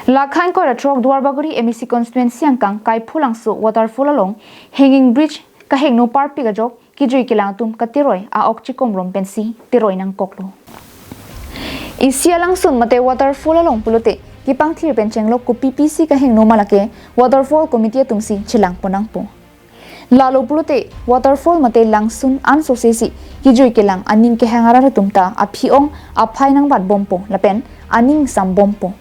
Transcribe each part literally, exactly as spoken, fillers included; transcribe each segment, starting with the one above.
Lakhan koira throk Duarbagori M A C constituency angkang Kaiphulangso waterfall along hanging bridge kahingno parpik ajok kijui kelang atum kateroi a-ok chikomrom pensi teroi nangkoklo. Isi alangsun mate waterfall along pulote kipangthir pen chenglok kopi pisi kahingno ma lake waterfall committee atumsi chelangpon nangpo. Lalo pulote waterfall mate langsun ansose si kijui kelang aning kehang arat atum ta aphi-ong aphai nangbatbompo lapen aning sambompo.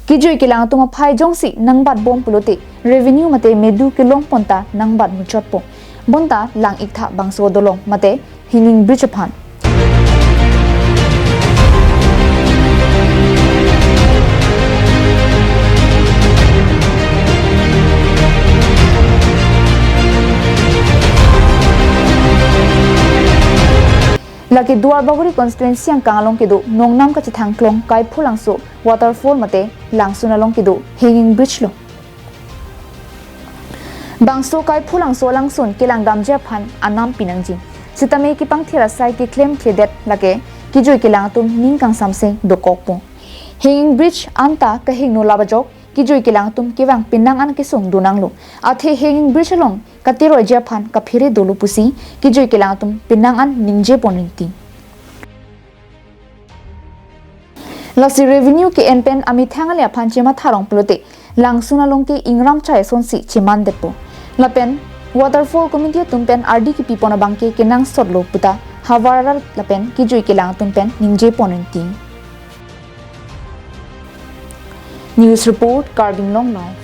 Kijui kelang atum aphai jongsi nangbatbom pulote revenue mate medu kelongpon ta nangbat muchotpo. Bonta lang-iktha bangso dolong mate hanging bridge aphan. Lake Duarbagori constituency angkang along kedo nongnam kachethangklong Kaiphulangso waterfall mate langsun along kedo hanging bridge lo. Bangso Kaiphulangso alangsun kelangdamji aphan anam pinangji. Sitame kipangthir asai keklemkledet lake kijui kelang atum ning kangsamse dokokpo. Hanging bridge anta kahingno lap ajok kijui kelang atum kevang penang an kesung donanglo. Athe hanging bridge along kateroiji aphan kaphere dolo pusi kijui kelang atum penang an ningjepon rinti. Lasi revenue ke-en pen amethang ale aphan chematha rong pulote langsun along ke ingram chai asonsi chemandetpo. Lapen waterfall committee atum pen ardi kipipon abang ke kenangsotlo puta havar arat lapen kijui kelang atum pen ningjepon rinti. News report, Karbi Anglong Live.